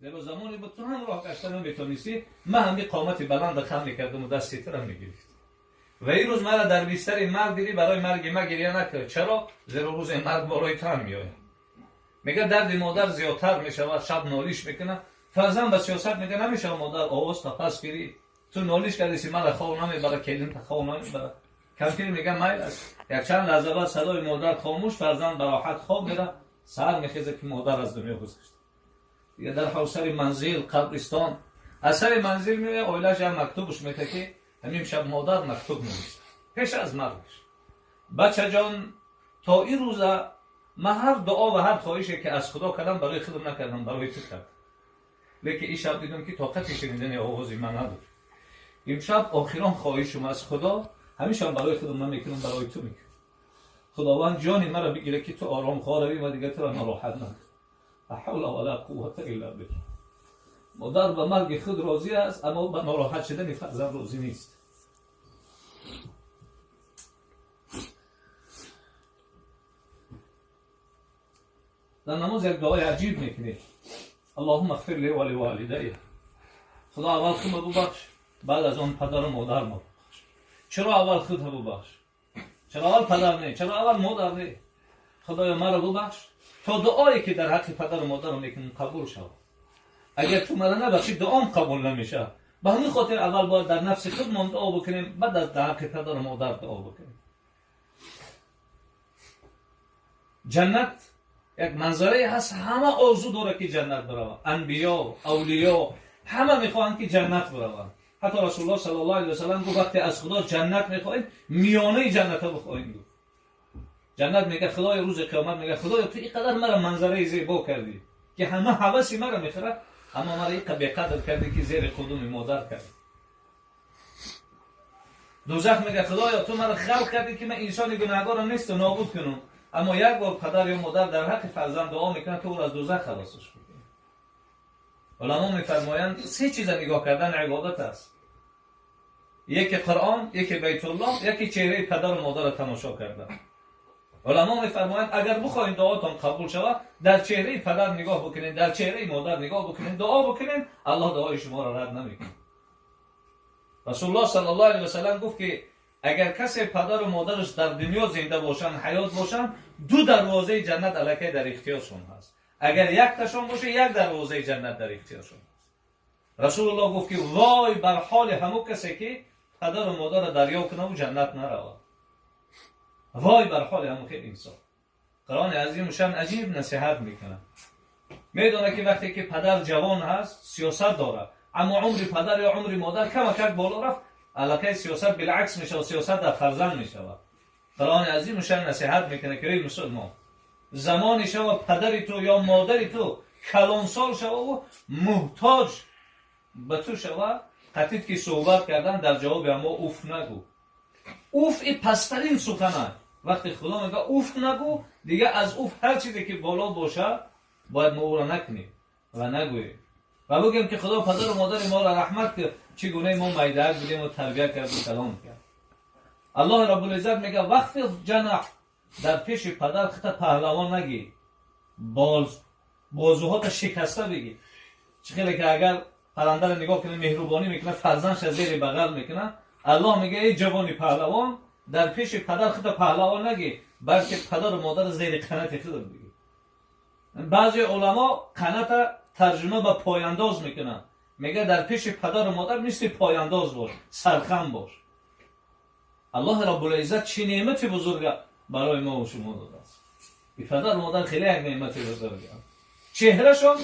Зеро замоне буд ту ҳам роҳ гашта наметонистӣ, ман ҳами қомати баланд хам мекардам ва дасти тура мегирифт. Ва ин рӯз мара дар бистари марг дидӣ, барои марги ма гиря накард. Чаро? Зеро рӯзе марг болои ту ҳам меояд. Мега дарди модар зиёдтар мешавад, шаб нолиш мекунад. Фарзанд ба сиёсат мега намешавад модар овоз та пас гирӣ. Ту нолиш кардиси мара хов намебара, келинта хов намебара. Кампир мега майл аст. Якчанд лаҳза баъд садои модар хомӯш, фарзанд ба роҳат хоб мера, саҳар мехеза ки модар аз дунё гузашта. Дига дар ҳол сари манзил, қабристон. Аз сари манзил меояд, оилааш як мактубш мета ки ҳамин шаб модар мактуб навишта пеш аз маргаш. Бачаҷон, то ин рӯза ман ҳар дуо ва ҳар хоҳише ки аз Худо кардам барои худам накардам, барои ту кардам. Лекин ин шаб дидам ки тоқати шунидани овози ман надошт. Имшаб охирон хоҳишам аз Худо, ҳамешам барои худам намекунам, барои ту мекунам. Худованд ҷони маро бигирад ки ту ором хоравӣ ва дигар туро нороҳат накунам. Ла ҳавла ва ла қуввата илла биллаҳ. Модар ба марги худ розӣ аст, аммо ба нороҳат шудани фарзанд розӣ нест. Дар намоз як дуои аҷиб мекунед: Аллоҳумма иғфир ли ва ливолидайя. Худо аввал худро бубахш, баъд аз он падару модарро бубахш. Чаро аввал худро бубахш? Чаро аввал падар не? Чаро аввал модар не? Худоё маро бубахш то дуое ки дар ҳаққи падару модарам мекунам қабул шавад. Агар ту маро набахшӣ, дуом қабул намешавад. Ба ҳамин хотир аввал бояд дар нафси худмон дуо бикунем, баъд аз дар ҳаққи падару модар дуо бикунем. Ҷаннат як манзарае ҳаст, ҳама орзу дорад ки ҷаннат биравад. Анбиё, авлиё ҳама мехоҳанд ки ҷаннат бираванд. Ҳатто Расулуллоҳ саллаллоҳу алайҳи васаллам гуфт вақте аз Худо ҷаннат мехоҳед, миёнаи ҷанната бихоҳед. Гуфт ҷаннат мега Худоё, рӯзи қиёмат мега Худоё, ту инқадар мара манзараи зебо кардӣ ки ҳама ҳаваси мара мехӯрад, аммо мара инқа беқадр кардӣ ки зери қудуми модар кардӣ. Дӯзах мега Худоё, ту мара халқ кардӣ ки ман инсони гунаҳгорам несту нобуд кунам, аммо як бор падар ё модар дар ҳаққи фарзанд дуо мекунад, ту ӯро аз дӯзах халосаш бикунӣ. Уламо мефармоянд се чиза нигоҳ кардан ибодат аст: яке Қуръон, яке Байтуллоҳ, яке чеҳраи падару модарро тамошо кардан. Уламо мефармоянд агар бихоҳед дуотон қабул шавад, дар чеҳраи падар нигоҳ бикунед, дар чеҳраи модар нигоҳ бикунед, дуо бикунед, Аллоҳ дуои шуморо рад намекунад. Расулуллоҳ саллаллоҳу алайҳи васаллам гуфт ки агар касе падару модараш дар дунё зинда бошанд, ҳаёт бошанд, ду дарвозаи ҷаннат аллакай дар ихтиёршон ҳаст. Агар якташон боша, як дарвозаи ҷаннат дар ихтиёршон ҳаст. Расулуллоҳ гуфт ки вой бар ҳоли ҳамон касе ки падару модарро дарёб кунаву ҷаннат наравад. Вой бар ҳоли ҳамон хел инсон. Қуръони азимушшаън аҷиб насиҳат мекунад. Медонад ки вақте ки падар ҷавон ҳаст, сиёсат дорад, аммо умри падар ё умри модар камакак боло рафт, аллакай сиёсат билакс мешавад, сиёсат дар фарзанд мешавад. Қуръони азимушшаън насиҳат мекунад ки эй мусулмон, замоне шава падари ту ё модари ту калонсол шававу муҳтоҷ ба ту шава, қатид ки суҳбат кардан дар ҷавоби ҳамо уф нагӯ. Уф и пасттарин сухан аст. Вақте Худо мега уф нагӯ, дига аз уф ҳар чизе ки боло бошад, бояд мо ӯро накунем ва нагӯем ва бигӯем ки Худо падару модари моро раҳмат кунад, чӣ гунаи мо майдаак будем ва тарбия карду калон кард. Аллоҳи Раббулиззат мега вахфиз ҷанаҳ, дар пеши падар хита паҳлавон нагӣ, бозуҳота шикаста бигӣ. Чӣ хеле ки агар паррандаро нигоҳ кунад, меҳрубонӣ мекунад, фарзандша зери бағал мекунад. Аллоҳ мега эй ҷавони паҳлавон, дар пеши падар хита паҳлавон нагӣ, балки падару модарро зери қанати худат бигӣ. Баъзе уламо қаната тарҷума ба пояндоз мекунанд. Мега дар пеши падару модар мисли пояндоз бош, сархам бош. Аллоҳи Раббулиззат чӣ неъмати бузурга барои мо ва шумо додааст. И падару модар хеле як неъмати бузург аст. Чеҳрашон,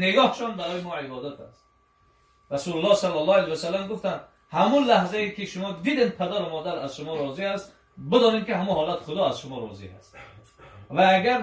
нигоҳшон барои мо ибодат аст. Расулуллоҳ саллаллоҳу алайҳи васаллам гуфтанд ҳамун лаҳзае ки шумо дидед падару модар аз шумо розӣ аст, бидонед ки ҳамон ҳолат Худо аз шумо розӣ аст. Ва агар